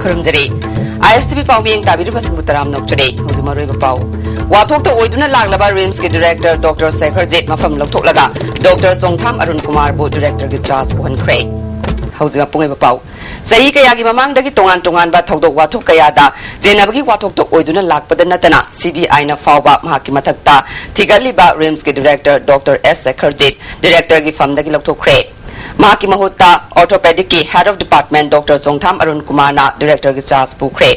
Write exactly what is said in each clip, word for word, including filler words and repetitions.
ꯈꯨꯔꯨꯝꯖꯔꯤ꯫ ꯑꯥꯏ ꯑꯦꯁ T V ꯄꯥꯎꯃꯤꯌꯦꯡ ꯇꯥꯕꯤꯔꯤꯕꯁꯤꯡꯕꯨ ꯇꯔꯥꯝꯅ ꯑꯣꯛꯆꯔꯤ꯫ ꯍꯧꯖꯤꯛ ꯃꯔꯨꯑꯣꯏꯕ ꯄꯥꯎ꯫ ꯋꯥꯊꯣꯛꯇ ꯑꯣꯏꯗꯨꯅ ꯂꯥꯛꯂꯕ ꯔꯤꯝꯁꯀꯤ ꯗꯤꯔꯦꯛꯇꯔ ꯗꯣꯛꯇꯔ ꯁꯦꯈꯔꯖꯤꯠ ꯃꯐꯝ ꯂꯧꯊꯣꯛꯂꯒ ꯗꯣꯛꯇꯔ ꯆꯣꯡꯊꯥꯝ ꯑꯔꯨꯟ ꯀꯨꯃꯥꯔꯕꯨ ꯗꯤꯔꯦꯛꯇꯔꯒꯤ ꯆꯥꯔꯖ ꯄꯨꯍꯟꯈ꯭ꯔꯦ꯫ ꯍꯧꯖꯤꯛ ꯃꯄꯨꯡ ꯑꯣꯏꯕ ꯄꯥꯎ꯫ ꯆꯍꯤ ꯀꯌꯥꯒꯤ ꯃꯃꯥꯡꯗꯒꯤ ꯇꯣꯉꯥꯟ ꯇꯣꯉꯥꯟꯕ ꯊꯧꯗꯣꯛ ꯋꯥꯊꯣꯛ ꯀꯌꯥꯗ ꯆꯦꯟꯅꯕꯒꯤ ꯋꯥꯊꯣꯛꯇ ꯑꯣꯏꯗꯨꯅ ꯂꯥꯛꯄꯗ ꯅꯠꯇꯅ, ꯁꯤ ꯕꯤ ꯑꯥꯏꯅ ꯐꯥꯎꯕ ꯃꯍꯥꯛꯀꯤ ꯃꯊꯛꯇ ꯊꯤꯒꯠꯂꯤꯕ ꯔꯤꯝꯁꯀꯤ ꯗꯤꯔꯦꯛꯇꯔ ꯗꯣꯛꯇꯔ ꯑꯦꯁ ꯁꯦꯈꯔꯖꯤꯠ ꯗꯤꯔꯦꯛꯇꯔꯒꯤ ꯐꯝꯗꯒꯤ ꯂꯧꯊꯣꯛꯈ꯭ꯔꯦ꯫ ꯃꯍꯥꯛꯀꯤ ꯃꯍꯨꯠꯇ ꯑꯣꯔꯊꯣꯄꯦꯗꯤꯛꯀꯤ ꯍꯦꯗ ꯑꯣꯐ ꯗꯤꯄꯥꯔꯠꯃꯦꯟ ꯗꯣꯛꯇꯔ ꯆꯣꯡꯊꯥꯝ ꯑꯔꯨꯟ ꯀꯨꯃꯥꯔꯅ ꯗꯤꯔꯦꯛꯇꯔꯒꯤ ꯆꯥꯔꯖ ꯄꯨꯈ꯭ꯔꯦ꯫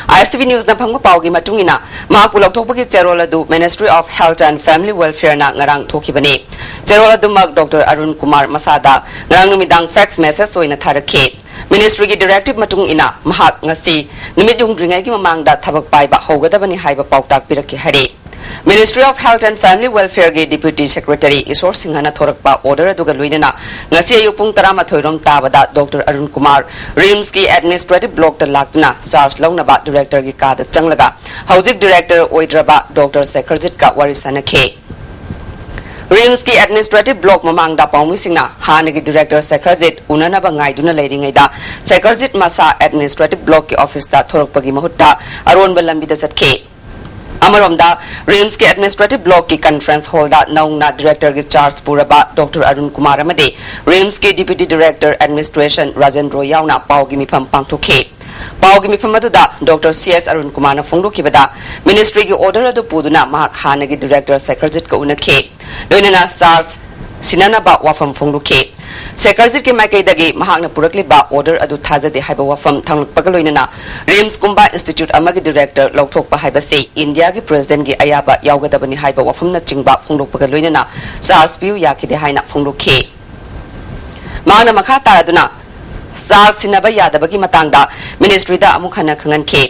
ꯑꯥꯏ ꯑꯦꯁ ꯇꯤ ꯚꯤ ꯅ꯭ꯌꯨꯁꯅ ꯐꯪꯕ ꯄꯥꯎꯒꯤ ꯃꯇꯨꯡ ꯏꯟꯅ, ꯃꯍꯥꯛꯄꯨ ꯂꯧꯊꯣꯛꯄꯒꯤ ꯆꯦꯔꯣꯜ ꯑꯗꯨ Ministry of Health and Family Welfareꯅ ꯉꯔꯥꯡ ꯊꯣꯛꯈꯤꯕꯅꯤ꯫ ꯆꯦꯔꯣꯜ ꯑꯗꯨꯃꯛ ꯗꯣꯛꯇꯔ ꯑꯔꯨꯟ ꯀꯨꯃꯥꯔ ꯃꯁꯥꯗ ꯉꯔꯥꯡ ꯅꯨꯃꯤꯗꯥꯡ ꯐꯦꯛꯁ ꯃꯦꯁꯦꯖ ꯑꯣꯏꯅ ꯊꯥꯔꯛꯈꯤ꯫ ꯃꯤꯅꯤꯁꯇ꯭ꯔꯤꯒꯤ ꯗꯤꯔꯦꯛꯇꯤꯚ ꯃꯇꯨꯡ ꯏꯟꯅ, ꯃꯍꯥꯛ ꯉꯁꯤ ꯅꯨꯃꯤꯠ ꯍꯨꯝꯗ꯭ꯔꯤꯉꯩꯒꯤ ꯃꯃꯥꯡꯗ ꯊꯕꯛ ꯄꯥꯏꯕ ꯍꯧꯒꯗꯕꯅꯤ ꯍꯥꯏꯕ ꯄꯥꯎꯇꯥꯛ ꯄꯤꯔꯛꯈꯤ ꯍꯥꯏꯔꯤ꯫ Ministry of Health and Family Welfareꯒꯤ Deputy Secretary ꯏꯁꯣꯔ ꯁꯤꯡꯍꯅ ꯊꯣꯔꯛꯄ ꯑꯣꯔꯗꯔ ꯑꯗꯨꯒ ꯂꯣꯏꯅꯅ ꯉꯁꯤ ꯑꯌꯨꯛ ꯄꯨꯡ ꯇꯔꯥꯃꯥꯊꯣꯏ ꯔꯣꯝ ꯇꯥꯕꯗ ꯗꯣꯛꯇꯔ ꯑꯔꯨꯟ ꯀꯨꯃꯥꯔ ꯔꯤꯝꯁꯀꯤ ꯑꯦꯗꯃꯤꯅꯤꯁꯇ꯭ꯔꯦꯇꯤꯚ ꯕ꯭ꯂꯣꯛꯇ ꯂꯥꯛꯇꯨꯅ ꯆꯥꯔꯖ ꯂꯧꯅꯕ ꯗꯤꯔꯦꯛꯇꯔꯒꯤ ꯀꯥꯗ ꯆꯪꯂꯒ ꯍꯧꯖꯤꯛ ꯗꯤꯔꯦꯛꯇꯔ ꯑꯣꯏꯗ꯭ꯔꯕ ꯗꯣꯛꯇꯔ ꯁꯦꯈꯔꯖꯤꯠꯀ ꯋꯥꯔꯤ ꯁꯥꯅꯈꯤ꯫ ꯔꯤꯝꯁꯀꯤ ꯑꯦꯗꯃꯤꯅꯤꯁꯇ꯭ꯔꯦꯇꯤꯚ ꯕ꯭ꯂꯣꯛ ꯃꯃꯥꯡꯗ ꯄꯥꯎꯃꯤꯁꯤꯡꯅ ꯍꯥꯟꯅꯒꯤ ꯗꯤꯔꯦꯛꯇꯔ ꯁꯦꯈꯔꯖꯤꯠ ꯎꯅꯅꯕ ꯉꯥꯏꯗꯨꯅ ꯂꯩꯔꯤꯉꯩꯗ, ꯁꯦꯈꯔꯖꯤꯠ ꯃꯁꯥ ꯑꯦꯗꯃꯤꯅꯤꯁꯇ꯭ꯔꯦꯇꯤꯚ ꯕ꯭ꯂꯣꯛꯀꯤ ꯑꯣꯐꯤꯁꯇ ꯊꯣꯔꯛꯄꯒꯤ ꯃꯍꯨꯠꯇ ꯑꯔꯣꯟꯕ ꯂꯝꯕꯤꯗ ꯆꯠꯈꯤ꯫ ꯑꯃꯔꯣꯝꯗ, ꯔꯤꯝꯁꯀꯤ ꯑꯦꯗꯃꯤꯅꯤꯁꯇ꯭ꯔꯦꯇꯤꯚ ꯕ꯭ꯂꯣꯛꯀꯤ ꯀꯟꯐꯔꯦꯟꯁ ꯍꯣꯜꯗ ꯅꯧꯅ ꯗꯤꯔꯦꯛꯇꯔꯒꯤ ꯆꯥꯔꯖ ꯄꯨꯔꯕ ꯗꯣꯛꯇꯔ ꯑꯔꯨꯟ ꯀꯨꯃꯥꯔ ꯑꯃꯗꯤ ꯔꯤꯝꯁꯀꯤ ꯗꯤꯄ꯭ꯌꯨꯇꯤ ꯗꯤꯔꯦꯛꯇꯔ ꯑꯦꯗꯃꯤꯅꯤꯁꯇ꯭ꯔꯦꯁꯟ ꯔꯥꯖꯦꯟ ꯔꯣꯏ ꯌꯥꯎꯅ ꯄꯥꯎꯒꯤ ꯃꯤꯐꯝ ꯄꯥꯡꯊꯣꯛꯈꯤ꯫ ꯄꯥꯎꯒꯤ ꯃꯤꯐꯝ ꯑꯗꯨꯗ ꯗꯣꯛꯇꯔ ꯁꯤ ꯑꯦꯁ ꯑꯔꯨꯟ ꯀꯨꯃꯥꯔꯅ ꯐꯣꯡꯗꯣꯛꯈꯤꯕꯗ, ꯃꯤꯅꯤꯁꯇ꯭ꯔꯤꯒꯤ ꯑꯣꯔꯗꯔ ꯑꯗꯨ ꯄꯨꯗꯨꯅ ꯃꯍꯥꯛ ꯍꯥꯟꯅꯒꯤ ꯗꯤꯔꯦꯛꯇꯔ ꯁꯦꯈꯔꯖꯤꯠꯀ ꯎꯅꯈꯤ꯫ ꯂꯣꯏꯅꯅ ꯆꯥꯔꯖ ꯁꯤꯟꯅꯅꯕ ꯋꯥꯐꯝ ꯐꯣꯡꯗꯣꯛꯈꯤ꯫ ꯁꯦꯈꯔꯖꯤꯠꯀꯤ ꯃꯥꯏꯀꯩꯗꯒꯤ ꯃꯍꯥꯛꯅ ꯄꯨꯔꯛꯂꯤꯕ ꯑꯣꯔꯗꯔ ꯑꯗꯨ ꯊꯥꯖꯗꯦ ꯍꯥꯏꯕ ꯋꯥꯐꯝ ꯊꯝꯂꯛꯄꯒ ꯂꯣꯏꯅꯅ, ꯔꯤꯝꯁꯀꯨꯝꯕ ꯏꯟꯁꯇꯤꯇ꯭ꯌꯨꯠ ꯑꯃꯒꯤ ꯗꯤꯔꯦꯛꯇꯔ ꯂꯧꯊꯣꯛꯄ ꯍꯥꯏꯕꯁꯤ ꯏꯟꯗꯤꯌꯥꯒꯤ ꯄ꯭ꯔꯦꯁꯤꯗꯦꯟꯠꯀꯤ ꯑꯌꯥꯕ ꯌꯥꯎꯒꯗꯕꯅꯤ ꯍꯥꯏꯕ ꯋꯥꯐꯝꯅꯆꯤꯡꯕ ꯐꯣꯡꯗꯣꯛꯄꯒ ꯂꯣꯏꯅꯅ ꯆꯥꯔꯖ ꯄꯤꯌꯨ ꯌꯥꯈꯤꯗꯦ ꯍꯥꯏꯅ ꯐꯣꯡꯗꯣꯛꯈꯤ꯫ ꯃꯍꯥꯛꯅ ꯃꯈꯥ ꯇꯥꯔꯗꯨꯅ ꯆꯥꯔꯖ ꯁꯤꯟꯅꯕ ꯌꯥꯗꯕꯒꯤ ꯃꯇꯥꯡꯗ ꯃꯤꯅꯤꯁꯇ꯭ꯔꯤꯗ ꯑꯃꯨꯛ ꯍꯟꯅ ꯈꯪꯍꯟꯈꯤ꯫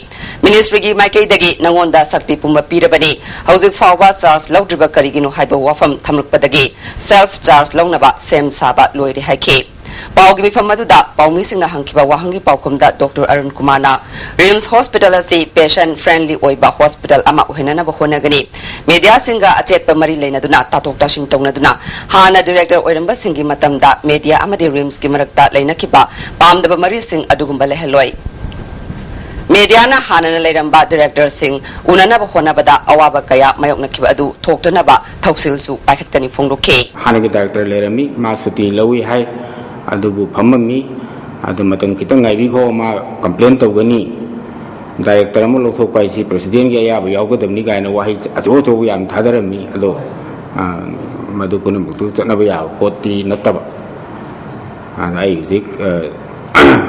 ꯃꯤꯅꯤꯁꯇ꯭ꯔꯤꯒꯤ ꯃꯥꯏꯀꯩꯗꯒꯤ ꯅꯉꯣꯟꯗ ꯁꯛꯇꯤ ꯄꯨꯝꯕ ꯄꯤꯔꯕꯅꯤ, ꯍꯧꯖꯤꯛ ꯐꯥꯎꯕ ꯆꯥꯔꯖ ꯂꯧꯗ꯭ꯔꯤꯕ ꯀꯔꯤꯒꯤꯅꯣ ꯍꯥꯏꯕ ꯋꯥꯐꯝ ꯊꯝꯂꯛꯄꯗꯒꯤ ꯁꯦꯜꯐ ꯆꯥꯔꯖ ꯂꯧꯅꯕ ꯁꯦꯝ ꯁꯥꯕ ꯂꯣꯏꯔꯦ ꯍꯥꯏꯈꯤ꯫ ꯄꯥꯎꯒꯤ ꯃꯤꯐꯝ ꯑꯗꯨꯗ ꯄꯥꯎꯃꯤꯁꯤꯡꯅ ꯍꯪꯈꯤꯕ ꯋꯥꯍꯪꯒꯤ ꯄꯥꯎꯈꯨꯝꯗ ꯗꯣꯛꯇꯔ ꯑꯔꯨꯟ ꯀꯨꯃꯥꯔꯅ ꯔꯤꯝꯁ ꯍꯣꯁꯄꯤꯇꯥꯜ ꯑꯁꯤ ꯄꯦꯁꯦꯟꯠ ꯐ꯭ꯔꯦꯟꯗꯂꯤ ꯑꯣꯏꯕ ꯍꯣꯁꯄꯤꯇꯥꯜ ꯑꯃ ꯑꯣꯏꯍꯟꯅꯅꯕ ꯍꯣꯠꯅꯒꯅꯤ꯫ ꯃꯦꯗꯤꯌꯥꯁꯤꯡꯒ ꯑꯆꯦꯠꯄ ꯃꯔꯤ ꯂꯩꯅꯗꯨꯅ ꯇꯥꯊꯣꯛ ꯇꯥꯁꯤꯟ ꯇꯧꯅꯗꯨꯅ ꯍꯥꯟꯅ ꯗꯤꯔꯦꯛꯇꯔ ꯑꯣꯏꯔꯝꯕꯁꯤꯡꯒꯤ ꯃꯇꯝꯗ ꯃꯦꯗꯤꯌꯥ ꯑꯃꯗꯤ ꯔꯤꯝꯁꯀꯤ ꯃꯔꯛꯇ ꯂꯩꯅꯈꯤꯕ ꯄꯥꯝꯗꯕ ꯃꯔꯤꯁꯤꯡ ꯑꯗꯨꯒꯨꯝꯕ ꯂꯩꯍꯜꯂꯣꯏ꯫ ꯃꯦꯗꯤꯌꯥꯅ ꯍꯥꯟꯅꯅ ꯂꯩꯔꯝꯕ ꯗꯤꯔꯦꯛꯇꯔꯁꯤꯡ ꯎꯅꯅꯕ ꯍꯣꯠꯅꯕꯗ ꯑꯋꯥꯕ ꯀꯌꯥ ꯃꯥꯌꯣꯛꯅꯈꯤꯕ ꯑꯗꯨ ꯊꯣꯛꯇꯅꯕ ꯊꯧꯁꯤꯜꯁꯨ ꯄꯥꯏꯈꯠꯀꯅꯤ ꯐꯣꯡꯗꯣꯛꯈꯤ꯫ ꯍꯥꯟꯅꯒꯤ ꯗꯥꯏꯔꯦꯛꯇꯔ ꯂꯩꯔꯝꯃꯤ, ꯃꯥ ꯁꯨꯇꯤ ꯂꯧꯏ ꯍꯥꯏ, ꯑꯗꯨꯕꯨ ꯐꯝꯃꯝꯃꯤ꯫ ꯑꯗꯨ ꯃꯇꯝ ꯈꯤꯇꯪ ꯉꯥꯏꯕꯤꯈꯣ, ꯃꯥ ꯀꯝꯄ꯭ꯂꯦꯟ ꯇꯧꯒꯅꯤ, ꯗꯥꯏꯔꯦꯛꯇꯔ ꯑꯃ ꯂꯧꯊꯣꯛꯄ ꯍꯥꯏꯁꯤ ꯄ꯭ꯔꯁꯤꯗꯦꯟꯒꯤ ꯑꯌꯥꯕ ꯌꯥꯎꯒꯗꯕꯅꯤ ꯀꯥꯏꯅ ꯋꯥꯍꯩ ꯑꯆꯧ ꯑꯆꯧꯕ ꯌꯥꯝ ꯊꯥꯗꯔꯝꯃꯤ꯫ ꯑꯗꯣ, ꯑ, ꯃꯗꯨ ꯄꯨꯝꯅꯃꯛꯇꯨ ꯆꯠꯅꯕ ꯌꯥꯕ ꯄꯣꯠꯇꯤ ꯅꯠꯇꯕ꯫ ꯑꯗ ꯑꯩ ꯍꯧꯖꯤꯛ, ꯑ,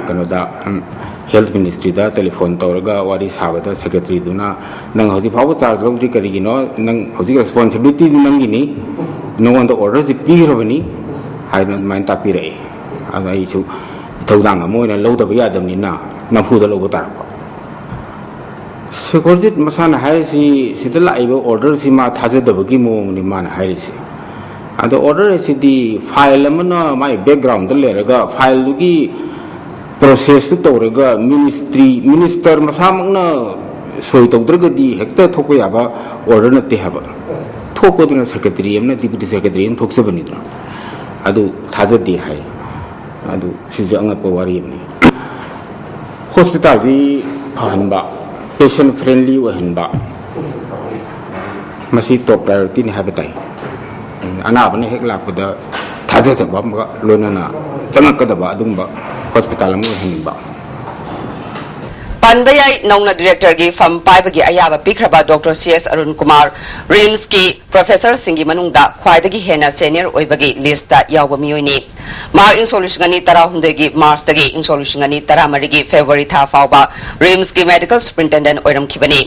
ꯀꯩꯅꯣꯗ, ꯎꯝ, ꯍꯦꯜꯊ ꯃꯤꯅꯤꯁꯇ꯭ꯔꯤꯗ ꯇꯦꯂꯤꯐꯣꯟ ꯇꯧꯔꯒ ꯋꯥꯔꯤ ꯁꯥꯕꯗ ꯁꯦꯀ꯭ꯔꯦꯇꯔꯤꯗꯨꯅ, "ꯅꯪ ꯍꯧꯖꯤꯛ ꯐꯥꯎꯕ ꯆꯥꯔꯖ ꯂꯧꯗ꯭ꯔꯤ ꯀꯔꯤꯒꯤꯅꯣ? ꯅꯪ ꯍꯧꯖꯤꯛ ꯔꯦꯁꯄꯣꯟꯁꯤꯕꯤꯂꯤꯇꯤꯗꯤ ꯅꯪꯒꯤꯅꯤ, ꯅꯉꯣꯟꯗ ꯑꯣꯔꯗꯔꯁꯤ ꯄꯤꯈ꯭ꯔꯕꯅꯤ" ꯍꯥꯏꯗꯅ ꯑꯗꯨꯃꯥꯏꯅ ꯇꯥꯛꯄꯤꯔꯛꯏ꯫ ꯑꯗ ꯑꯩꯁꯨ ꯏꯊꯧꯗꯥꯡ ꯑꯃ ꯑꯣꯏꯅ ꯂꯧꯗꯕ ꯌꯥꯗꯕꯅꯤꯅ ꯅꯝꯐꯨꯗ ꯂꯧꯕ ꯇꯥꯔꯛꯄ꯫ ꯁꯦꯀꯣꯔꯖꯤꯠ ꯃꯁꯥꯅ ꯍꯥꯏꯔꯤꯁꯤ, ꯁꯤꯗ ꯂꯥꯛꯏꯕ ꯑꯣꯔꯗꯔꯁꯤ ꯃꯥ ꯊꯥꯖꯗꯕꯒꯤ ꯃꯑꯣꯡꯅꯤ ꯃꯥꯅ ꯍꯥꯏꯔꯤꯁꯤ꯫ ꯑꯗꯣ ꯑꯣꯔꯗꯔ ꯑꯁꯤꯗꯤ ꯐꯥꯏꯜ ꯑꯃꯅ ꯃꯥꯏ ꯕꯦꯛꯒ꯭ꯔꯥꯎꯟꯗ ꯂꯩꯔꯒ ꯐꯥꯏꯜꯗꯨꯒꯤ ꯄ꯭ꯔꯣꯁꯦꯁꯇꯨ ꯇꯧꯔꯒ ꯃꯤꯅꯤꯁꯇ꯭ꯔꯤ, ꯃꯤꯅꯤꯁꯇꯔ ꯃꯁꯥꯃꯛꯅ ꯁꯣꯏ ꯇꯧꯗ꯭ꯔꯒꯗꯤ ꯍꯦꯛꯇ ꯊꯣꯛꯄ ꯌꯥꯕ ꯑꯣꯔꯗꯔ ꯅꯠꯇꯦ ꯍꯥꯏꯕ꯫ ꯊꯣꯛꯄꯗꯨꯅ ꯁꯦꯀ꯭ꯔꯦꯇꯔꯤ ꯑꯃꯅ, ꯗꯤꯄꯨꯇꯤ ꯁꯦꯀ꯭ꯔꯦꯇꯔꯤ ꯑꯃ ꯊꯣꯛꯆꯕꯅꯤꯗꯅ꯫ ꯑꯗꯨ ꯊꯥꯖꯗꯦ ꯍꯥꯏ꯫ ꯑꯗꯨ ꯁꯤꯁꯨ ꯑꯉꯛꯄ ꯋꯥꯔꯤ ꯑꯃꯅꯤ꯫ ꯍꯣꯁꯄꯤꯇꯥꯜꯁꯤ ꯐꯍꯟꯕ, ꯄꯦꯁꯦꯟ ꯐ꯭ꯔꯦꯟꯂꯤ ꯑꯣꯏꯍꯟꯕ, ꯃꯁꯤ ꯇꯣꯞ ꯄ꯭ꯔꯥꯏꯌꯣꯔꯤꯇꯤꯅꯤ ꯍꯥꯏꯕ ꯇꯥꯏ꯫ ꯑꯅꯥꯕꯅ ꯍꯦꯛ ꯂꯥꯛꯄꯗ ꯊꯥꯖꯖꯕ ꯑꯃꯒ ꯂꯣꯏꯅꯅ ꯆꯪꯉꯛꯀꯗꯕ ꯑꯗꯨꯒꯨꯝꯕ ꯍꯣꯁꯄꯤꯇꯥꯜ ꯑꯃ ꯑꯣꯏꯍꯟꯅꯤꯡꯕ꯫ ꯄꯟꯕ ꯌꯥꯏ, ꯅꯧꯅ ꯗꯤꯔꯦꯛꯇꯔꯒꯤ ꯐꯝ ꯄꯥꯏꯕꯒꯤ ꯑꯌꯥꯕ ꯄꯤꯈ꯭ꯔꯕ doctor C S Arun Kumar ꯔꯤꯝꯁꯀꯤ ꯄ꯭ꯔꯣꯐꯦꯁꯔꯁꯤꯡꯒꯤ ꯃꯅꯨꯡꯗ ꯈ꯭ꯋꯥꯏꯗꯒꯤ ꯍꯦꯟꯅ ꯁꯦꯅꯤꯌꯔ ꯑꯣꯏꯕꯒꯤ ꯂꯤꯁꯇ ꯌꯥꯎꯕ ꯃꯤꯑꯣꯏꯅꯤ꯫ ꯃꯍꯥꯛ ꯏꯪ ꯁꯣꯛ ꯂꯤꯁꯤꯡ ꯑꯅꯤ ꯇꯔꯥꯍꯨꯝꯗꯣꯏꯒꯤ ꯃꯥꯔꯆꯇꯒꯤ ꯏꯪ ꯁꯣꯛ ꯂꯤꯁꯤꯡ ꯑꯅꯤ ꯇꯔꯥꯃꯔꯤꯒꯤ ꯐꯦꯕ꯭ꯔꯨꯋꯥꯔꯤ ꯊꯥ ꯐꯥꯎꯕ ꯔꯤꯝꯁꯀꯤ ꯃꯦꯗꯤꯀꯦꯜ ꯁꯨꯄꯔꯤꯟꯇꯦꯟꯗꯦꯟ ꯑꯣꯏꯔꯝꯈꯤꯕꯅꯤ꯫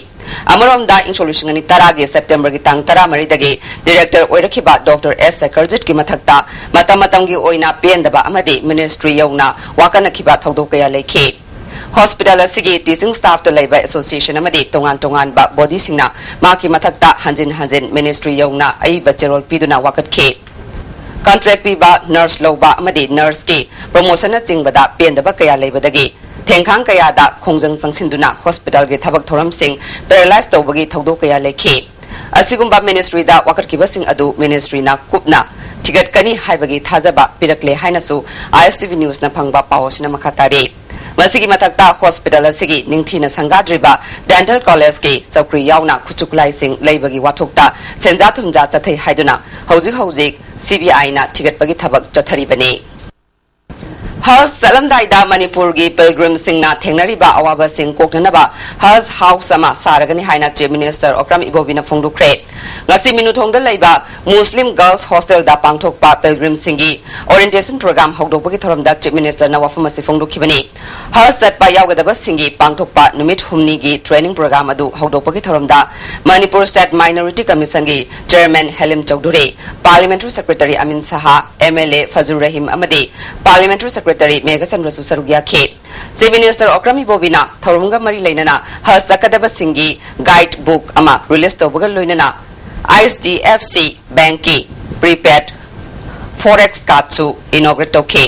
ꯑꯃꯔꯣꯝꯗ ꯏꯪ ꯁꯣꯛ ꯂꯤꯁꯤꯡ ꯑꯅꯤ ꯇꯔꯥꯒꯤ ꯁꯦꯞꯇꯦꯝꯕꯔꯒꯤ ꯇꯥꯡ ꯇꯔꯥꯃꯔꯤꯗꯒꯤ ꯗꯤꯔꯦꯛꯇꯔ ꯑꯣꯏꯔꯛꯈꯤꯕ ꯗꯣꯛꯇꯔ ꯑꯦꯁ ꯁꯦꯀꯔꯖꯤꯠꯀꯤ ꯃꯊꯛꯇ ꯃꯇꯝ ꯃꯇꯝꯒꯤ ꯑꯣꯏꯅ ꯄꯦꯟꯗꯕ ꯑꯃꯗꯤ ꯃꯤꯅꯤꯁꯇ꯭ꯔꯤ ꯌꯧꯅ ꯋꯥꯀꯠꯅꯈꯤꯕ ꯊꯧꯗꯣꯛ ꯀꯌꯥ ꯂꯩꯈꯤ꯫ ꯍꯣꯁꯄꯤꯇꯥꯜ ꯑꯁꯤꯒꯤ ꯇꯤꯆꯤꯡ ꯁ꯭ꯇꯥꯐꯇ ꯂꯩꯕ ꯑꯦꯁꯣꯁꯤꯌꯦꯁꯟ ꯑꯃꯗꯤ ꯇꯣꯉꯥꯟ ꯇꯣꯉꯥꯟꯕ ꯕꯣꯗꯤꯁꯤꯡꯅ ꯃꯍꯥꯛꯀꯤ ꯃꯊꯛꯇ ꯍꯟꯖꯤꯟ ꯍꯟꯖꯤꯟ ꯃꯤꯅꯤꯁꯇ꯭ꯔꯤ ꯌꯧꯅ ꯑꯏꯕ ꯆꯦꯔꯣꯜ ꯄꯤꯗꯨꯅ ꯋꯥꯀꯠꯈꯤ꯫ ꯀꯟꯇ꯭ꯔꯦꯛ ꯄꯤꯕ, ꯅꯔꯁ ꯂꯧꯕ ꯑꯃꯗꯤ ꯅꯔꯁꯀꯤ ꯄ꯭ꯔꯣꯃꯣꯁꯟꯅꯆꯤꯡꯕꯗ ꯄꯦꯟꯗꯕ ꯀꯌꯥ ꯂꯩꯕꯗꯒꯤ ꯊꯦꯡꯈꯥꯡ ꯀꯌꯥꯗ ꯈꯣꯡꯖꯪ ꯆꯪꯁꯤꯟꯗꯨꯅ ꯍꯣꯁꯄꯤꯇꯥꯜꯒꯤ ꯊꯕꯛ ꯊꯧꯔꯝꯁꯤꯡ ꯄꯦꯔꯥꯂꯥꯏꯖ ꯇꯧꯕꯒꯤ ꯊꯧꯗꯣꯛ ꯀꯌꯥ ꯂꯩꯈꯤ꯫ ꯑꯁꯤꯒꯨꯝꯕ ꯃꯤꯅꯤꯁꯇ꯭ꯔꯤꯗ ꯋꯥꯀꯠꯈꯤꯕꯁꯤꯡ ꯑꯗꯨ ꯃꯤꯅꯤꯁꯇ꯭ꯔꯤꯅ ꯀꯨꯞꯅ ꯊꯤꯒꯠꯀꯅꯤ ꯍꯥꯏꯕꯒꯤ ꯊꯥꯖꯕ ꯄꯤꯔꯛꯂꯦ ꯍꯥꯏꯅꯁꯨ ꯑꯥꯏ ꯑꯦꯁ ꯇꯤ ꯚꯤ ꯅ꯭ꯌꯨꯁꯅ ꯐꯪꯕ ꯄꯥꯎ ꯑꯁꯤꯅ ꯃꯈꯥ ꯇꯥꯔꯤ꯫ ꯃꯁꯤꯒꯤ ꯃꯊꯛꯇ ꯍꯣꯁꯄꯤꯇꯥꯜ ꯑꯁꯤꯒꯤ ꯅꯤꯡꯊꯤꯅ ꯁꯪꯒꯥꯗ꯭ꯔꯤꯕ ꯗꯦꯟꯇꯦꯜ ꯀꯣꯂꯦꯖꯀꯤ ꯆꯧꯀ꯭ꯔꯤ ꯌꯥꯎꯅ ꯈꯨꯠꯁꯨ ꯈꯨꯠꯂꯥꯏꯁꯤꯡ ꯂꯩꯕꯒꯤ ꯋꯥꯊꯣꯛꯇ ꯁꯦꯟꯖꯥ ꯊꯨꯝꯖꯥ ꯆꯠꯊꯩ ꯍꯥꯏꯗꯨꯅ ꯍꯧꯖꯤꯛ ꯍꯧꯖꯤꯛ ꯁꯤꯕꯤꯑꯥꯏꯅ ꯊꯤꯒꯠꯄꯒꯤ ꯊꯕꯛ ꯆꯠꯊꯔꯤꯕꯅꯤ꯫ ꯍꯖ ꯆꯠꯂꯝꯗꯥꯏꯗ ꯃꯅꯤꯄꯨꯔꯒꯤ ꯄꯤꯜꯒ꯭ꯔꯤꯝꯁꯤꯡꯅ ꯊꯦꯡꯅꯔꯤꯕ ꯑꯋꯥꯕꯁꯤꯡ ꯀꯣꯛꯅꯅꯕ ꯍꯖ ꯍꯥꯎꯁ ꯑꯃ ꯁꯥꯔꯒꯅꯤ ꯍꯥꯏꯅ ꯆꯤꯐ ꯃꯤꯅꯤꯁꯇꯔ ꯑꯣꯀ꯭ꯔꯝ ꯏꯕꯣꯕꯤꯅ ꯐꯣꯡꯗꯣꯛꯈ꯭ꯔꯦ꯫ ꯉꯁꯤ ꯃꯤꯅꯨꯊꯣꯡꯗ ꯂꯩꯕ ꯃꯨꯁꯂꯤꯝ ꯒꯔꯜꯁ ꯍꯣꯁꯇꯦꯜꯗ ꯄꯥꯡꯊꯣꯛꯄ ꯄꯤꯜꯒ꯭ꯔꯤꯝꯁꯤꯡꯒꯤ ꯑꯣꯔꯤꯌꯦꯟꯇꯦꯁꯟ ꯄ꯭ꯔꯣꯒ꯭ꯔꯥꯝ ꯍꯧꯗꯣꯛꯄꯒꯤ ꯊꯧꯔꯝꯗ ꯆꯤꯐ ꯃꯤꯅꯤꯁꯇꯔꯅ ꯋꯥꯐꯝ ꯑꯁꯤ ꯐꯣꯡꯗꯣꯛꯈꯤꯕꯅꯤ꯫ ꯍꯖ ꯆꯠꯄ ꯌꯥꯎꯒꯗꯕꯁꯤꯡꯒꯤ ꯄꯥꯡꯊꯣꯛꯄ ꯅꯨꯃꯤꯠ ꯍꯨꯝꯅꯤꯒꯤ ꯇ꯭ꯔꯦꯅꯤꯡ ꯄ꯭ꯔꯣꯒ꯭ꯔꯥꯝ ꯑꯗꯨ ꯍꯧꯗꯣꯛꯄꯒꯤ ꯊꯧꯔꯝꯗ ꯃꯅꯤꯄꯨꯔ ꯁ꯭ꯇꯦꯠ ꯃꯥꯏꯅꯣꯔꯤꯇꯤ ꯀꯃꯤꯁꯟꯒꯤ chairman Halim Chowdhury, parliamentary secretary Amin Shah, M L A Fazur Rahim ꯑꯃꯗꯤ ꯄꯥꯔꯂꯤꯌꯥꯃꯦꯟꯇꯔꯤ ꯁꯦꯀ꯭ꯔꯦꯇꯔꯤ ꯃꯦꯘꯆꯟꯗ꯭ꯔꯁꯨ ꯁꯔꯨꯛ ꯌꯥꯈꯤ꯫ ꯆꯤꯐ ꯃꯤꯅꯤꯁꯇꯔ ꯑꯣꯀ꯭ꯔꯝ ꯏꯕꯣꯕꯤꯅ ꯊꯧꯔꯝꯒ ꯃꯔꯤ ꯂꯩꯅꯅ ꯍꯖ ꯆꯠꯀꯗꯕꯁꯤꯡꯒꯤ ꯒꯥꯏꯗ ꯕꯨꯛ ꯑꯃ ꯔꯤꯂꯤꯖ ꯇꯧꯕꯒ ꯂꯣꯏꯅꯅ ꯑꯩꯆ ꯗꯤ ꯑꯦꯐ ꯁꯤ ꯕꯦꯡꯛꯀꯤ ꯄ꯭ꯔꯤꯄꯦꯗ ꯐꯣꯔꯦꯛꯁ ꯀꯥꯔꯗꯁꯨ ꯏꯅꯣꯒ꯭ꯔꯦꯠ ꯇꯧꯈꯤ꯫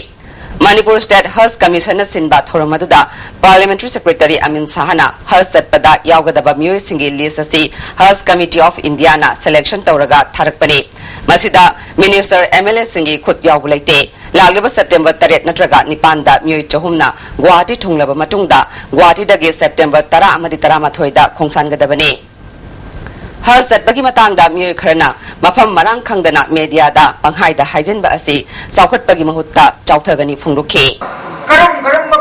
ꯃꯅꯤꯄꯨꯔ ꯁ꯭ꯇꯦꯠ ꯍꯖ ꯀꯃꯤꯁꯟꯅ ꯁꯤꯟꯕ ꯊꯧꯔꯝ ꯑꯗꯨꯗ ꯄꯥꯔꯂꯤꯌꯥꯃꯦꯟꯇꯔꯤ ꯁꯦꯀ꯭ꯔꯦꯇꯔꯤ ꯑꯃꯤꯟ ꯁꯍꯥꯅ ꯍꯖ ꯆꯠꯄꯗ ꯌꯥꯎꯒꯗꯕ ꯃꯤꯑꯣꯏꯁꯤꯡꯒꯤ ꯂꯤꯁ ꯑꯁꯤ ꯍꯖ ꯀꯃꯤꯇꯤ ꯑꯣꯐ ꯏꯟꯗꯤꯌꯥꯅ ꯁꯦꯂꯦꯛꯁꯟ ꯇꯧꯔꯒ ꯊꯥꯔꯛꯄꯅꯤ꯫ ꯃꯁꯤꯗ ꯃꯤꯅꯤꯁꯇꯔ, ꯑꯦꯝ ꯑꯦꯜ ꯑꯦꯁꯤꯡꯒꯤ ꯈꯨꯠ ꯌꯥꯎꯕ ꯂꯩꯇꯦ꯫ ꯂꯥꯛꯂꯤꯕ ꯁꯦꯞꯇꯦꯝꯕꯔ ꯇꯔꯦꯠ ꯅꯠꯇ꯭ꯔꯒ ꯅꯤꯄꯥꯟꯗ ꯃꯤꯑꯣꯏ ꯆꯍꯨꯝꯅ ꯒꯨꯋꯥꯍꯥꯇꯤ ꯊꯨꯡꯂꯕ ꯃꯇꯨꯡꯗ ꯒꯨꯋꯥꯍꯥꯇꯤꯗꯒꯤ ꯁꯦꯞꯇꯦꯝꯕꯔ ꯇꯔꯥ ꯑꯃꯗꯤ ꯇꯔꯥꯃꯥꯊꯣꯏꯗ ꯈꯣꯡꯁꯥꯟꯒꯗꯕꯅꯤ꯫ ꯍꯖ ꯆꯠꯄꯒꯤ ꯃꯇꯥꯡꯗ ꯃꯤꯑꯣꯏ ꯈꯔꯅ ꯃꯐꯝ ꯃꯔꯥꯡ ꯈꯪꯗꯅ ꯃꯦꯗꯤꯌꯥꯗ ꯄꯪꯍꯥꯏꯗ ꯍꯥꯏꯖꯤꯟꯕ ꯑꯁꯤ ꯆꯥꯎꯈꯠꯄꯒꯤ ꯃꯍꯨꯠꯇ ꯆꯥꯎꯊꯒꯅꯤ ꯐꯣꯡꯗꯣꯛꯈꯤ꯫ ꯀꯔꯝ ꯀꯔꯝꯕ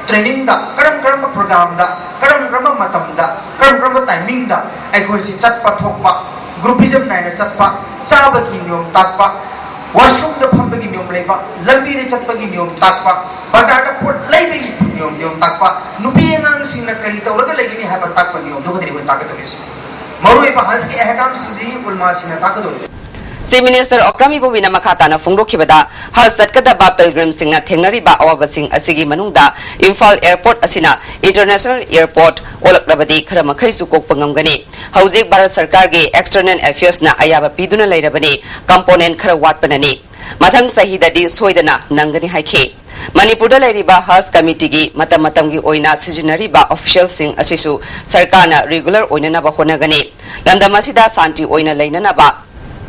ꯇ꯭ꯔꯦꯅꯤꯡꯗ, ꯀꯔꯝ ꯀꯔꯝꯕ ꯄ꯭ꯔꯣꯒ꯭ꯔꯥꯝꯗ, ꯀꯔꯝ ꯀꯔꯝꯕ ꯃꯇꯝꯗ, ꯀꯔꯝ ꯀꯔꯝꯕ ꯇꯥꯏꯃꯤꯡꯗ ꯑꯩꯈꯣꯏꯁꯤ ꯆꯠꯄ ꯊꯣꯛꯄ, ꯒ꯭ꯔꯨꯄꯤꯖꯝ ꯅꯥꯏꯅ ꯆꯠꯄ, ꯆꯥꯕꯒꯤ ꯅꯤꯌꯣꯝ ꯇꯥꯛꯄ, ꯋꯥꯁꯔꯨꯝꯗ ꯐꯝꯕꯒꯤ ꯅꯤꯌꯣꯝ ꯂꯩꯕ, ꯂꯝꯕꯤꯗ ꯆꯠꯄꯒꯤ ꯅꯤꯌꯣꯝ ꯇꯥꯛꯄ, ꯕꯖꯥꯔꯗ ꯄꯣꯠ ꯂꯩꯕꯒꯤ ꯅꯤꯌꯣꯝ, ꯅꯤꯌꯣꯝ ꯇꯥꯛꯄ, ꯅꯨꯄꯤ ꯑꯉꯥꯡꯁꯤꯡꯅ ꯀꯔꯤ ꯇꯧꯔꯒ ꯂꯩꯒꯅꯤ ꯍꯥꯏꯕ ꯇꯥꯛꯄ ꯅꯤꯌꯣꯝꯗꯨ ꯈꯛꯇꯅꯤ ꯑꯩꯈꯣꯏ ꯇꯥꯛꯀꯗꯧꯔꯤꯁꯤ꯫ ꯃꯔꯨꯑꯣꯏꯕ ꯍꯖꯀꯤ ꯑꯍꯀꯥꯝꯁꯤꯡꯗꯤ ꯎꯂꯃꯥꯁꯤꯡꯅ ꯇꯥꯛꯀꯗꯧꯔꯤꯕꯅꯤ꯫ ꯆꯤꯐ ꯃꯤꯅꯤꯁꯇꯔ ꯑꯣꯀ꯭ꯔꯝ ꯏꯕꯣꯕꯤꯅ ꯃꯈꯥ ꯇꯥꯅ ꯐꯣꯡꯗꯣꯛꯈꯤꯕꯗ, ꯍꯖ ꯆꯠꯀꯗꯕ ꯄꯤꯜꯒ꯭ꯔꯤꯝꯁꯤꯡꯅ ꯊꯦꯡꯅꯔꯤꯕ ꯑꯋꯥꯕꯁꯤꯡ ꯑꯁꯤꯒꯤ ꯃꯅꯨꯡꯗ ꯏꯝꯐꯥꯜ ꯑꯦꯌꯔꯄꯣꯔꯠ ꯑꯁꯤꯅ ꯏꯟꯇꯔꯅꯦꯁꯅꯦꯜ ꯑꯦꯌꯔꯄꯣꯔꯠ ꯑꯣꯜꯂꯛꯂꯕꯗꯤ ꯈꯔ ꯃꯈꯩꯁꯨ ꯀꯣꯛꯄ ꯉꯝꯒꯅꯤ꯫ ꯍꯧꯖꯤꯛ ꯚꯥꯔꯠ ꯁꯔꯀꯥꯔꯒꯤ ꯑꯦꯛꯁꯇꯔꯅꯦꯜ ꯑꯦꯐꯤꯌꯔꯁꯅ ꯑꯌꯥꯕ ꯄꯤꯗꯨꯅ ꯂꯩꯔꯕꯅꯤ, ꯀꯝꯄꯣꯅꯦꯟ ꯈꯔ ꯋꯥꯠꯄꯅꯅꯤ꯫ ꯃꯊꯪ ꯆꯍꯤꯗꯗꯤ ꯁꯣꯏꯗꯅ ꯅꯪꯒꯅꯤ ꯍꯥꯏꯈꯤ꯫ ꯃꯅꯤꯄꯨꯔꯗ ꯂꯩꯔꯤꯕ ꯍꯖ ꯀꯃꯤꯇꯤꯒꯤ ꯃꯇꯝ ꯃꯇꯝꯒꯤ ꯑꯣꯏꯅ ꯁꯤꯖꯤꯟꯅꯔꯤꯕ ꯑꯣꯐꯤꯁꯤꯌꯦꯜꯁꯤꯡ ꯑꯁꯤꯁꯨ ꯁꯔꯀꯥꯔꯅ ꯔꯤꯒꯨꯂꯔ ꯑꯣꯏꯅꯅꯕ ꯍꯣꯠꯅꯒꯅꯤ꯫ ꯂꯝꯗꯝ ꯑꯁꯤꯗ ꯁꯥꯟꯇꯤ ꯑꯣꯏꯅ ꯂꯩꯅꯅꯕ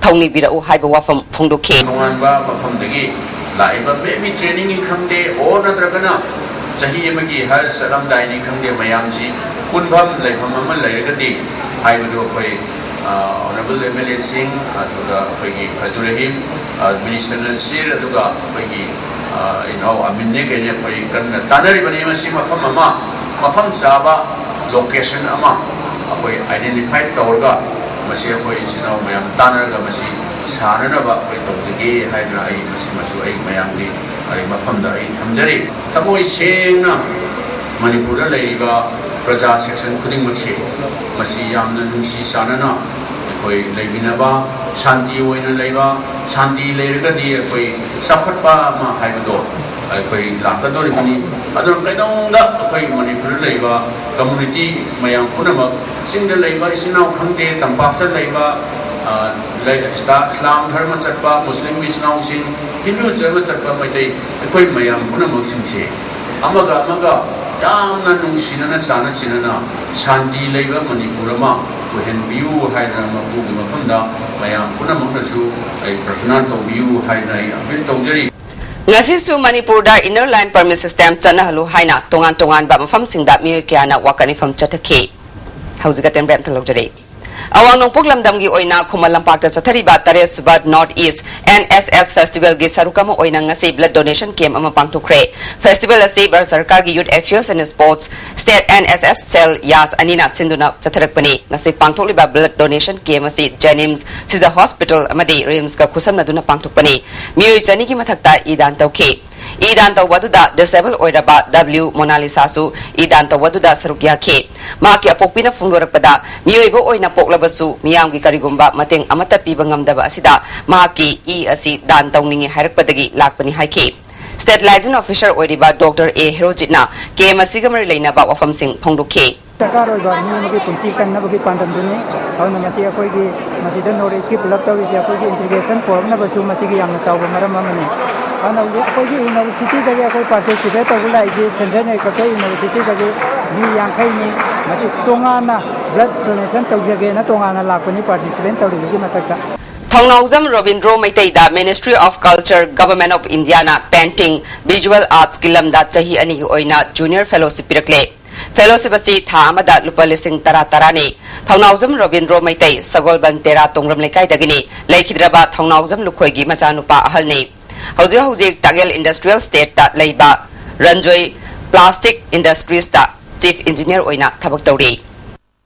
ꯊꯧꯅꯤꯕꯤꯔꯛꯎ ꯍꯥꯏꯕ ꯋꯥꯐꯝ ꯐꯣꯡꯗꯣꯛꯈꯤ꯫ ꯇꯣꯉꯥꯟꯕ ꯃꯐꯝꯗꯒꯤ ꯂꯥꯛꯏꯕ, maybe trainingꯅꯤ ꯈꯪꯗꯦ, or ꯅꯠꯇ꯭ꯔꯒꯅ ꯆꯍꯤ ꯑꯃꯒꯤ ꯍꯖ ꯆꯠꯂꯝꯗꯥꯏꯅꯤ ꯈꯪꯗꯦ, ꯃꯌꯥꯝꯁꯤ ꯄꯨꯟꯐꯝ ꯂꯩꯐꯝ ꯑꯃ ꯂꯩꯔꯒꯗꯤ ꯍꯥꯏꯕꯗꯨ ꯑꯩꯈꯣꯏ ꯑꯣꯅꯔꯦꯕꯜ ꯑꯦꯝ ꯑꯦꯜ ꯑꯦꯁꯤꯡ, ꯑꯗꯨꯒ ꯑꯩꯈꯣꯏꯒꯤ ꯐꯖꯨ ꯔꯍꯤꯝ, ꯃꯤꯅꯤꯁꯇꯔ ꯅꯁꯤꯔ, ꯑꯗꯨꯒ ꯑꯩꯈꯣꯏꯒꯤ ꯏꯅꯥꯎ ꯑꯃꯤꯟꯅꯦ ꯀꯩꯅꯦ, ꯑꯩꯈꯣꯏ ꯀꯟꯅ ꯇꯥꯟꯅꯔꯤꯕꯅꯤ꯫ ꯃꯁꯤ ꯃꯐꯝ ꯑꯃ, ꯃꯐꯝ ꯆꯥꯕ ꯂꯣꯀꯦꯁꯟ ꯑꯃ ꯑꯩꯈꯣꯏ ꯑꯥꯏꯗꯦꯟꯇꯤꯐꯥꯏ ꯇꯧꯔꯒ, ꯃꯁꯤ ꯑꯩꯈꯣꯏ ꯏꯆꯤꯟ ꯏꯅꯥꯎ ꯃꯌꯥꯝ ꯇꯥꯟꯅꯔꯒ ꯃꯁꯤ ꯁꯥꯅꯅꯕ ꯑꯩꯈꯣꯏ ꯇꯧꯖꯒꯦ ꯍꯥꯏꯗꯅ ꯑꯩ ꯃꯁꯤꯃꯁꯨ ꯑꯩ ꯃꯌꯥꯝꯒꯤ ꯑꯩ ꯃꯐꯝꯗ ꯑꯩ ꯊꯝꯖꯔꯤ꯫ ꯊꯃꯣꯏ ꯁꯦꯡꯅ ꯃꯅꯤꯄꯨꯔꯗ ꯂꯩꯔꯤꯕ ꯄ꯭ꯔꯖꯥ ꯁꯦꯛꯁꯟ ꯈꯨꯗꯤꯡꯃꯛꯁꯦ ꯃꯁꯤ ꯌꯥꯝꯅ ꯅꯨꯡꯁꯤ ꯆꯥꯟꯅꯅ ꯑꯩꯈꯣꯏ ꯂꯩꯃꯤꯟꯅꯕ, ꯁꯥꯟꯇꯤ ꯑꯣꯏꯅ ꯂꯩꯕ, ꯁꯥꯟꯇꯤ ꯂꯩꯔꯒꯗꯤ ꯑꯩꯈꯣꯏ ꯆꯥꯎꯈꯠꯄ ꯑꯃ ꯍꯥꯏꯕꯗꯣ ꯑꯩꯈꯣꯏ ꯂꯥꯛꯀꯗꯧꯔꯤꯕꯅꯤ꯫ ꯑꯗꯨꯅ ꯀꯩꯗꯧꯅꯨꯡꯗ ꯑꯩꯈꯣꯏ ꯃꯅꯤꯄꯨꯔꯗ ꯂꯩꯕ ꯀꯝꯃꯨꯅꯤꯇꯤ ꯃꯌꯥꯝ ꯄꯨꯝꯅꯃꯛ, ꯆꯤꯡꯗ ꯂꯩꯕ ꯏꯆꯤꯟ ꯏꯅꯥꯎ ꯈꯪꯗꯦ, ꯇꯝꯄꯥꯛꯇ ꯂꯩꯕ, ꯑ, ꯂꯩ-, ꯏꯁꯂꯥ-, ꯏꯁꯂꯥꯝ ꯙꯔꯃ ꯆꯠꯄ, ꯃꯨꯁꯂꯤꯝ ꯏꯆꯤꯟ ꯏꯅꯥꯎꯁꯤꯡ, ꯍꯤꯟꯗꯨ ꯙꯔꯃ ꯆꯠꯄ ꯃꯩꯇꯩ, ꯑꯩꯈꯣꯏ ꯃꯌꯥꯝ ꯄꯨꯝꯅꯃꯛꯁꯤꯡꯁꯦ ꯑꯃꯒ ꯑꯃꯒ ꯌꯥꯝꯅ ꯅꯨꯡꯁꯤꯅꯅ ꯆꯥꯟꯅ ꯆꯤꯟꯅꯅ ꯁꯥꯟꯇꯤ ꯂꯩꯕ ꯃꯅꯤꯄꯨꯔ ꯑꯃ ꯑꯣꯏꯍꯟꯕꯤꯌꯨ ꯍꯥꯏꯗꯅ ꯃꯄꯨꯒꯤ ꯃꯐꯝꯗ ꯃꯌꯥꯝ ꯄꯨꯝꯅꯃꯛꯅꯁꯨ ꯑꯩ ꯄ꯭ꯔꯊꯅꯥ ꯇꯧꯕꯤꯌꯨ ꯍꯥꯏꯗꯅ ꯑꯩ ꯑꯄꯤꯜ ꯇꯧꯖꯔꯤ꯫ ꯉꯁꯤꯁꯨ ꯃꯅꯤꯄꯨꯔꯗ Inner Line Permit System ꯆꯠꯅꯍꯜꯂꯨ ꯍꯥꯏꯅ ꯇꯣꯉꯥꯟ ꯇꯣꯉꯥꯟꯕ ꯃꯐꯝꯁꯤꯡꯗ ꯃꯤꯑꯣꯏ ꯀꯌꯥꯅ ꯋꯥꯀꯠ ꯃꯤꯐꯝ ꯆꯠꯊꯈꯤ꯫ ꯍꯧꯖꯤꯛ ꯑꯇꯦꯟ ꯕ꯭ꯔꯦꯛ ꯑꯝꯇ ꯂꯧꯖꯔꯛꯏ꯫ ꯑꯋꯥꯡ ꯅꯣꯡꯄꯣꯛ ꯂꯝꯗꯝꯒꯤ ꯑꯣꯏꯅ ꯈꯨꯃꯟ ꯂꯝꯄꯥꯛꯇ ꯆꯠꯊꯔꯤꯕ ꯇꯔꯦꯠ ꯁꯨꯕ North East N S S Festival ꯒꯤ ꯁꯔꯨꯛ ꯑꯃ ꯑꯣꯏꯅ ꯉꯁꯤ blood donation camp ꯑꯃ ꯄꯥꯡꯊꯣꯛꯈ꯭ꯔꯦ꯫ Festival ꯑꯁꯤ ꯚꯥꯔꯠ ꯁꯔꯀꯥꯔꯒꯤ Youth Affairs and Sports State N S S Cell ꯌꯥꯁ ꯑꯅꯤꯅ ꯁꯤꯟꯗꯨꯅ ꯆꯠꯊꯔꯛꯄꯅꯤ꯫ ꯉꯁꯤ ꯄꯥꯡꯊꯣꯛꯂꯤꯕ blood donation camp ꯑꯁꯤ JNIMS, Shija Hospital ꯑꯃꯗꯤ RIMS ꯀ ꯈꯨꯠꯁꯝꯅꯗꯨꯅ ꯄꯥꯡꯊꯣꯛꯄꯅꯤ꯫ ꯃꯤꯑꯣꯏ ꯆꯅꯤꯒꯤ ꯃꯊꯛꯇ ꯏ ꯗꯥꯟ ꯇꯧꯈꯤ꯫ ꯏ ꯗꯥꯟ ꯇꯧꯕ ꯑꯗꯨꯗ disable ꯑꯣꯏꯔꯕ W ꯃꯣꯅꯥꯂꯤꯁꯥꯁꯨ ꯏ ꯗꯥꯟ ꯇꯧꯕ ꯑꯗꯨꯗ ꯁꯔꯨꯛ ꯌꯥꯈꯤ꯫ ꯃꯍꯥꯛꯀꯤ ꯑꯄꯣꯛꯄꯤꯅ ꯐꯣꯡꯗꯣꯔꯛꯄꯗ, ꯃꯤꯑꯣꯏꯕ ꯑꯣꯏꯅ ꯄꯣꯛꯂꯕꯁꯨ ꯃꯤꯌꯥꯝꯒꯤ ꯀꯔꯤꯒꯨꯝꯕ ꯃꯇꯦꯡ ꯑꯃꯠꯇ ꯄꯤꯕ ꯉꯝꯗꯕ ꯑꯁꯤꯗ ꯃꯍꯥꯛꯀꯤ ꯏ ꯑꯁꯤ ꯗꯥꯟ ꯇꯧꯅꯤꯡꯏ ꯍꯥꯏꯔꯛꯄꯗꯒꯤ ꯂꯥꯛꯄꯅꯤ ꯍꯥꯏꯈꯤ꯫ State Liaison Officer ꯑꯣꯏꯔꯤꯕ Doctor A ꯍꯦꯔꯣꯖꯤꯠꯅ camp ꯑꯁꯤꯒ ꯃꯔꯤ ꯂꯩꯅꯕ ꯋꯥꯐꯝꯁꯤꯡ ꯐꯣꯡꯗꯣꯛꯈꯤ꯫ ꯗꯔꯀꯥꯔ ꯑꯣꯏꯕ ꯃꯤ ꯑꯃꯒꯤ ꯄꯨꯟꯁꯤ ꯀꯟꯅꯕꯒꯤ ꯄꯥꯟꯗꯝꯗꯨꯅꯤ꯫ ꯑꯗꯨꯅ ꯉꯁꯤ ꯑꯩꯈꯣꯏꯒꯤ ꯃꯁꯤꯗ North East ꯀꯤ ꯄꯨꯂꯞ ꯇꯧꯔꯤꯁꯦ ꯑꯩꯈꯣꯏꯒꯤ integration ꯄꯨꯔꯛꯅꯕꯁꯨ ꯃꯁꯤꯒꯤ ꯌꯥꯝꯅ ꯆꯥꯎꯕ ꯃꯔꯝ ꯑꯃꯅꯤ꯫ ꯑꯗꯨꯅ ꯍꯧꯖꯤꯛ ꯑꯩꯈꯣꯏꯒꯤ university ꯗꯒꯤ ꯑꯩꯈꯣꯏ participate ꯇꯧꯕ ꯂꯥꯛꯏꯁꯦ Central Agriculture University ꯗꯒꯤ ꯃꯤ ꯌꯥꯡꯈꯩꯅꯤ꯫ ꯃꯁꯤ ꯇꯣꯉꯥꯟꯅ blood donation ꯇꯧꯖꯒꯦꯅ ꯇꯣꯉꯥꯟꯅ ꯂꯥꯛꯄꯅꯤ participate ꯇꯧꯔꯤꯕꯒꯤ ꯃꯊꯛꯇ꯫ ꯊꯧꯅꯥꯎꯖꯝ Robindro ꯃꯩꯇꯩꯗ Ministry of Culture, Government of Indiaꯅ painting, visual artsꯀꯤ ꯂꯝꯗ ꯆꯍꯤ ꯑꯅꯤꯒꯤ ꯑꯣꯏꯅ Junior Fellowship ꯄꯤꯔꯛꯂꯦ꯫ Fellowship ꯑꯁꯤ ꯊꯥ ꯑꯃꯗ ꯂꯨꯄꯥ ꯂꯤꯁꯤꯡ ꯇꯔꯥ ꯇꯔꯥꯅꯤ꯫ ꯊꯧꯅꯥꯎꯖꯝ ꯔꯣꯕꯤꯟꯗ꯭ꯔꯣ ꯃꯩꯇꯩ, ꯁꯒꯣꯜꯕꯟ ꯇꯦꯔꯥ ꯇꯣꯡꯕ꯭ꯔꯝ ꯂꯩꯀꯥꯏꯗꯒꯤꯅꯤ꯫ ꯂꯩꯈꯤꯗ꯭ꯔꯕ ꯊꯧꯅꯥꯎꯖꯝ ꯂꯨꯈꯣꯏꯒꯤ ꯃꯆꯥꯅꯨꯄꯥ ꯑꯍꯜꯅꯤ꯫ ꯍꯧꯖꯤꯛ ꯍꯧꯖꯤꯛ ꯇꯥꯛꯌꯦꯜ Industrial Estateꯇ ꯂꯩꯕ ꯔꯟꯖꯣꯏ Plastic Industriesꯇ Chief Engineer ꯑꯣꯏꯅ ꯊꯕꯛ ꯇꯧꯔꯤ꯫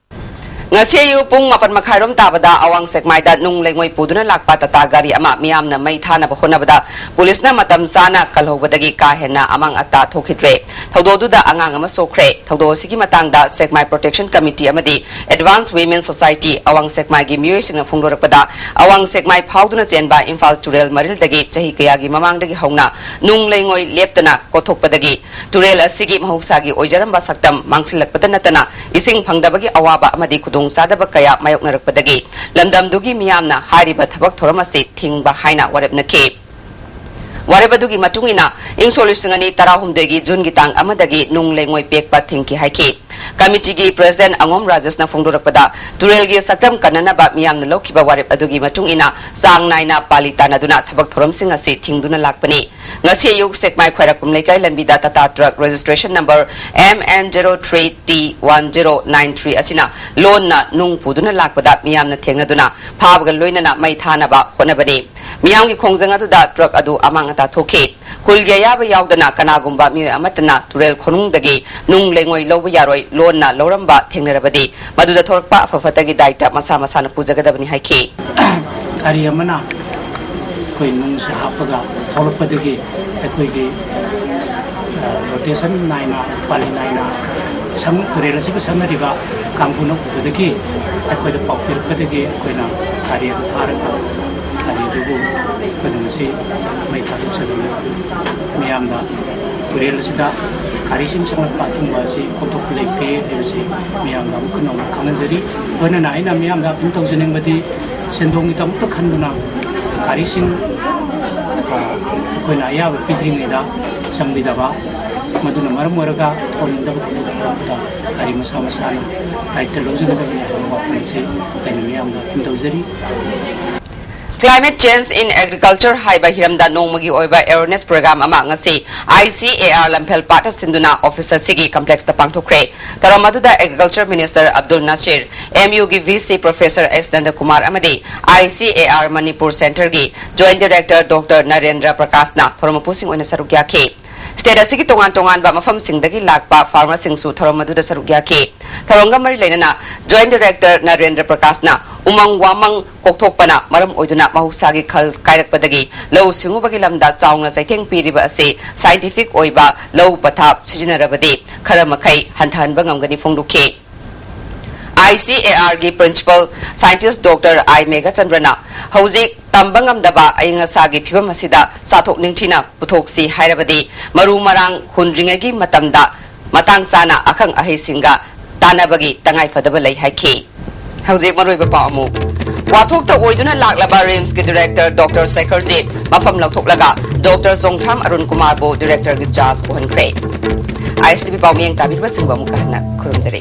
ꯉꯁꯤ ꯑꯌꯨꯛ ꯄꯨꯡ ꯃꯥꯄꯟ ꯃꯈꯥꯏꯔꯣꯝ ꯇꯥꯕꯗ ꯑꯋꯥꯡ ꯁꯦꯛꯃꯥꯏꯗ ꯅꯨꯡ ꯂꯩꯉꯣꯏ ꯄꯨꯗꯨꯅ ꯂꯥꯛꯄ ꯇꯥꯇꯥ ꯒꯥꯔꯤ ꯑꯃ ꯃꯤꯌꯥꯝꯅ ꯃꯩ ꯊꯥꯅꯕ ꯍꯣꯠꯅꯕꯗ ꯄꯨꯂꯤꯁꯅ ꯃꯇꯝ ꯆꯥꯅ ꯀꯜꯍꯧꯕꯗꯒꯤ ꯀꯥ ꯍꯦꯟꯅ ꯑꯃꯥꯡ ꯑꯇꯥ ꯊꯣꯛꯈꯤꯗ꯭ꯔꯦ꯫ ꯊꯧꯗꯣꯛ ꯑꯗꯨꯗ ꯑꯉꯥꯡ ꯑꯃ ꯁꯣꯛꯈ꯭ꯔꯦ꯫ ꯊꯧꯗꯣꯛ ꯑꯁꯤꯒꯤ ꯃꯇꯥꯡꯗ ꯁꯦꯛꯃꯥꯏ Protection Committee ꯑꯃꯗꯤ Advance Women Society ꯑꯋꯥꯡ ꯁꯦꯛꯃꯥꯏꯒꯤ ꯃꯤꯑꯣꯏꯁꯤꯡꯅ ꯐꯣꯡꯗꯣꯔꯛꯄꯗ, ꯑꯋꯥꯡ ꯁꯦꯛꯃꯥꯏ ꯐꯥꯎꯗꯨꯅ ꯆꯦꯟꯕ ꯏꯝꯐꯥꯜ ꯇꯨꯔꯦꯜ ꯃꯔꯤꯜꯗꯒꯤ ꯆꯍꯤ ꯀꯌꯥꯒꯤ ꯃꯃꯥꯡꯗꯒꯤ ꯍꯧꯅ ꯅꯨꯡ ꯂꯩꯉꯣꯏ ꯂꯦꯞꯇꯅ ꯀꯣꯊꯣꯛꯄꯗꯒꯤ ꯇꯨꯔꯦꯜ ꯑꯁꯤꯒꯤ ꯃꯍꯧꯁꯥꯒꯤ ꯑꯣꯏꯖꯔꯝꯕ ꯁꯛꯇꯝ ꯃꯥꯡꯁꯤꯜꯂꯛꯄꯗ ꯅꯠꯇꯅ ꯏꯁꯤꯡ ꯐꯪꯗꯕꯒꯤ ꯑꯋꯥꯕ ꯑꯃꯗꯤ ꯈꯨꯗꯣꯡꯆꯥꯗꯕ ꯀꯌꯥ ꯃꯥꯌꯣꯛꯅꯔꯛꯄꯗꯒꯤ ꯂꯝꯗꯝꯗꯨꯒꯤ ꯃꯤꯌꯥꯝꯅ ꯍꯥꯏꯔꯤꯕ ꯊꯕꯛ ꯊꯧꯔꯝ ꯑꯁꯤ ꯊꯤꯡꯕ ꯍꯥꯏꯅ ꯋꯥꯔꯦꯞꯅꯈꯤ꯫ ꯋꯥꯔꯦꯞ ꯑꯗꯨꯒꯤ ꯃꯇꯨꯡ ꯏꯟꯅ ꯏꯪ ꯁꯣꯛ ꯂꯤꯁꯤꯡ ꯑꯅꯤ ꯇꯔꯥꯍꯨꯝꯗꯣꯏꯒꯤ ꯖꯨꯟꯒꯤ ꯇꯥꯡ ꯑꯃꯗꯒꯤ ꯅꯨꯡ ꯂꯩꯉꯣꯏ ꯄꯦꯛꯄ ꯊꯤꯡꯈꯤ ꯍꯥꯏꯈꯤ꯫ Committeeꯒꯤ President ꯑꯉꯣꯝ ꯔꯥꯖꯦꯁꯅ ꯐꯣꯡꯗꯣꯔꯛꯄꯗ, ꯇꯨꯔꯦꯜꯒꯤ ꯁꯛꯇꯝ ꯀꯟꯅꯅꯕ ꯃꯤꯌꯥꯝꯅ ꯂꯧꯈꯤꯕ ꯋꯥꯔꯦꯞ ꯑꯗꯨꯒꯤ ꯃꯇꯨꯡ ꯏꯟꯅ ꯆꯥꯡ ꯅꯥꯏꯅ ꯄꯥꯂꯤ ꯇꯥꯅꯗꯨꯅ ꯊꯕꯛ ꯊꯧꯔꯝꯁꯤꯡ ꯑꯁꯤ ꯊꯤꯡꯗꯨꯅ ꯂꯥꯛꯄꯅꯤ꯫ ꯉꯁꯤ ꯑꯌꯨꯛ ꯁꯦꯛꯃꯥꯏ ꯈ꯭ꯋꯥꯏꯔꯥꯛꯄꯝ ꯂꯩꯀꯥꯏ ꯂꯝꯕꯤꯗ Tata truck registration number M N zero three T one zero nine three ꯑꯁꯤꯅ ꯂꯣꯟꯅ ꯅꯨꯡ ꯄꯨꯗꯨꯅ ꯂꯥꯛꯄꯗ ꯃꯤꯌꯥꯝꯅ ꯊꯦꯡꯅꯗꯨꯅ ꯐꯥꯕꯒ ꯂꯣꯏꯅꯅ ꯃꯩ ꯊꯥꯅꯕ ꯍꯣꯠꯅꯕꯅꯤ꯫ ꯃꯤꯌꯥꯝꯒꯤ ꯈꯣꯡꯖꯪ ꯑꯗꯨꯗ ꯇ꯭ꯔꯛ ꯑꯗꯨ ꯑꯃꯥꯡ ꯑꯇꯥ ꯊꯣꯛꯈꯤ꯫ ꯈꯨꯜꯒꯤ ꯑꯌꯥꯕ ꯌꯥꯎꯗꯅ ꯀꯅꯥꯒꯨꯝꯕ ꯃꯤꯑꯣꯏ ꯑꯃꯠꯇꯅ ꯇꯨꯔꯦꯜ ꯈꯣꯅꯨꯡꯗꯒꯤ ꯅꯨꯡ ꯂꯩꯉꯣꯏ ꯂꯧꯕ ꯌꯥꯔꯣꯏ, ꯂꯣꯟꯅ ꯂꯧꯔꯝꯕ ꯊꯦꯡꯅꯔꯕꯗꯤ ꯃꯗꯨꯗ ꯊꯣꯔꯛꯄ ꯑꯐ ꯐꯠꯇꯒꯤ ꯗꯥꯏꯇ ꯃꯁꯥ ꯃꯁꯥꯅ ꯄꯨꯖꯒꯗꯕꯅꯤ ꯍꯥꯏꯈꯤ꯫ ꯒꯥꯔꯤ ꯑꯃꯅ ꯑꯩꯈꯣꯏ ꯅꯨꯡꯁꯦ ꯍꯥꯞꯄꯒ ꯊꯣꯛꯂꯛꯄꯗꯒꯤ ꯑꯩꯈꯣꯏꯒꯤ, ꯑ, rotation ꯅꯥꯏꯅ, ꯄꯥꯂꯤ ꯅꯥꯏꯅ ꯁꯝ-, ꯇꯨꯔꯦꯜ ꯑꯁꯤꯒ ꯁꯝꯅꯔꯤꯕ ꯀꯥꯡꯕꯨꯅ ꯎꯕꯗꯒꯤ ꯑꯩꯈꯣꯏꯗ ꯄꯥꯎ ꯄꯤꯔꯛꯄꯗꯒꯤ ꯑꯩꯈꯣꯏꯅ ꯒꯥꯔꯤ ꯑꯗꯨ ꯐꯥꯔꯒ ꯒꯥꯔꯤ ꯑꯗꯨꯕꯨ ꯑꯩꯈꯣꯏꯅ ꯉꯁꯤ ꯃꯩ ꯊꯥꯗꯣꯛꯆꯗꯨꯅ ꯃꯤꯌꯥꯝꯗ ꯇꯨꯔꯦꯜ ꯑꯁꯤꯗ ꯒꯥꯔꯤꯁꯤꯡ ꯆꯪꯂꯛꯄ ꯑꯊꯤꯡꯕ ꯑꯁꯤ ꯀꯣꯛꯊꯣꯛꯄ ꯂꯩꯇꯦ ꯍꯥꯏꯕꯁꯤ ꯃꯤꯌꯥꯝꯗ ꯑꯃꯨꯛ ꯍꯟꯅ ꯑꯃꯨꯛ ꯈꯪꯍꯟꯖꯔꯤ꯫ ꯂꯣꯏꯅꯅ ꯑꯩꯅ ꯃꯤꯌꯥꯝꯗ ꯑꯄꯤꯜ ꯇꯧꯖꯅꯤꯡꯕꯗꯤ ꯁꯦꯟꯗꯣꯡꯒꯤꯗꯃꯛꯇ ꯈꯟꯗꯨꯅ ꯒꯥꯔꯤꯁꯤꯡ, ꯑ, ꯑꯩꯈꯣꯏꯅ ꯑꯌꯥꯕ ꯄꯤꯗ꯭ꯔꯤꯉꯩꯗ ꯆꯪꯕꯤꯗꯕ, ꯃꯗꯨꯅ ꯃꯔꯝ ꯑꯣꯏꯔꯒ ꯊꯣꯛꯍꯟꯅꯤꯡꯗꯕ ꯊꯧꯗꯣꯛ ꯊꯣꯛꯂꯛꯄꯗ ꯒꯥꯔꯤ ꯃꯁꯥ ꯃꯁꯥꯅ ꯗꯥꯏꯇ ꯂꯧꯖꯒꯗꯕꯅꯤ ꯍꯥꯏꯕ ꯋꯥꯐꯝ ꯑꯁꯤ ꯑꯩꯅ ꯃꯤꯌꯥꯝꯗ ꯑꯄꯤꯜ ꯇꯧꯖꯔꯤ꯫ Climate Change in Agriculture ꯍꯥꯏꯕ ꯍꯤꯔꯝꯗ ꯅꯣꯡꯃꯒꯤ ꯑꯣꯏꯕ awareness program ꯑꯃ ꯉꯁꯤ I C A R ꯂꯝꯐꯦꯜ ꯄꯥꯠꯇ ꯁꯤꯟꯗꯨꯅ office ꯑꯁꯤꯒꯤ complex ꯇ ꯄꯥꯡꯊꯣꯛꯈ꯭ꯔꯦ꯫ ꯊꯧꯔꯝ ꯑꯗꯨꯗ Agriculture Minister Abdul Nasir, M U ꯒꯤ V C Professor S Nandakumar ꯑꯃꯗꯤ I C A R Manipur Center ꯒꯤ Joint Director Doctor ꯅꯔꯦꯟꯗ꯭ꯔ ꯄ꯭ꯔꯀꯥꯁꯅ ꯊꯧꯔꯝ ꯃꯄꯨꯁꯤꯡ ꯑꯣꯏꯅ ꯁꯔꯨꯛ ꯌꯥꯈꯤ꯫ State ꯑꯁꯤꯒꯤ ꯇꯣꯉꯥꯟ ꯇꯣꯉꯥꯟꯕ ꯃꯐꯝꯁꯤꯡꯗꯒꯤ ꯂꯥꯛꯄ farmer ꯁꯤꯡꯁꯨ ꯊꯧꯔꯝ ꯑꯗꯨꯗ ꯁꯔꯨꯛ ꯌꯥꯈꯤ꯫ ꯊꯧꯔꯝꯒ ꯃꯔꯤ ꯂꯩꯅꯅ Joint Director ꯅꯔꯦꯟꯗ꯭ꯔ ꯄ꯭ꯔꯀꯥꯁꯅ ꯎꯃꯪ ꯋꯥꯃꯪ ꯀꯣꯛꯊꯣꯛꯄꯅ ꯃꯔꯝ ꯑꯣꯏꯗꯨꯅ ꯃꯍꯧꯁꯥꯒꯤ ꯈꯜ ꯀꯥꯏꯔꯛꯄꯗꯒꯤ ꯂꯧꯎ ꯁꯤꯡꯎꯕꯒꯤ ꯂꯝꯗ ꯆꯥꯎꯅ ꯆꯩꯊꯦꯡ ꯄꯤꯔꯤꯕ ꯑꯁꯤ scientific ꯑꯣꯏꯕ ꯂꯧ ꯄꯊꯥꯞ ꯁꯤꯖꯤꯟꯅꯔꯕꯗꯤ ꯈꯔ ꯃꯈꯩ ꯍꯟꯊꯍꯟꯕ ꯉꯝꯒꯅꯤ ꯐꯣꯡꯗꯣꯛꯈꯤ꯫ I C A R ꯒꯤ Principal Scientist Doctor I ꯃꯦꯘꯆꯟꯗ꯭ꯔꯅ ꯍꯧꯖꯤꯛ ꯇꯝꯕ ꯉꯝꯗꯕ ꯑꯏꯪ ꯑꯁꯥꯒꯤ ꯐꯤꯕꯝ ꯑꯁꯤꯗ ꯆꯥꯊꯣꯛ ꯅꯤꯡꯊꯤꯅ ꯄꯨꯊꯣꯛꯁꯤ ꯍꯥꯏꯔꯕꯗꯤ ꯃꯔꯨ ꯃꯔꯥꯡ ꯍꯨꯟꯗ꯭ꯔꯤꯉꯩꯒꯤ ꯃꯇꯝꯗ ꯃꯇꯥꯡ ꯆꯥꯅ ꯑꯈꯪ ꯑꯍꯩꯁꯤꯡꯒ ꯇꯥꯟꯅꯕꯒꯤ ꯇꯉꯥꯏꯐꯗꯕ ꯂꯩ ꯍꯥꯏꯈꯤ꯫ ꯍꯧꯖꯤꯛ ꯃꯔꯨꯑꯣꯏꯕ ꯄꯥꯎ ꯑꯃꯨꯛ꯫ ꯋꯥꯊꯣꯛꯇ ꯑꯣꯏꯗꯨꯅ ꯂꯥꯛꯂꯕ RIMS ꯀꯤ Director Doctor ꯁꯦꯈꯔꯖꯤꯠ ꯃꯐꯝ ꯂꯧꯊꯣꯛꯂꯒ Doctor ꯆꯣꯡꯊꯥꯝ ꯑꯔꯨꯟ ꯀꯨꯃꯥꯔꯕꯨ Director ꯒꯤ charge ꯄꯨꯍꯟꯈ꯭ꯔꯦ꯫ I S T V ꯄꯥꯎ ꯃꯤꯌꯦꯡ ꯇꯥꯕꯤꯔꯤꯕꯁꯤꯡꯕꯨ ꯑꯃꯨꯛꯀ ꯍꯟꯅ ꯈꯨꯔꯨꯝꯖꯔꯤ꯫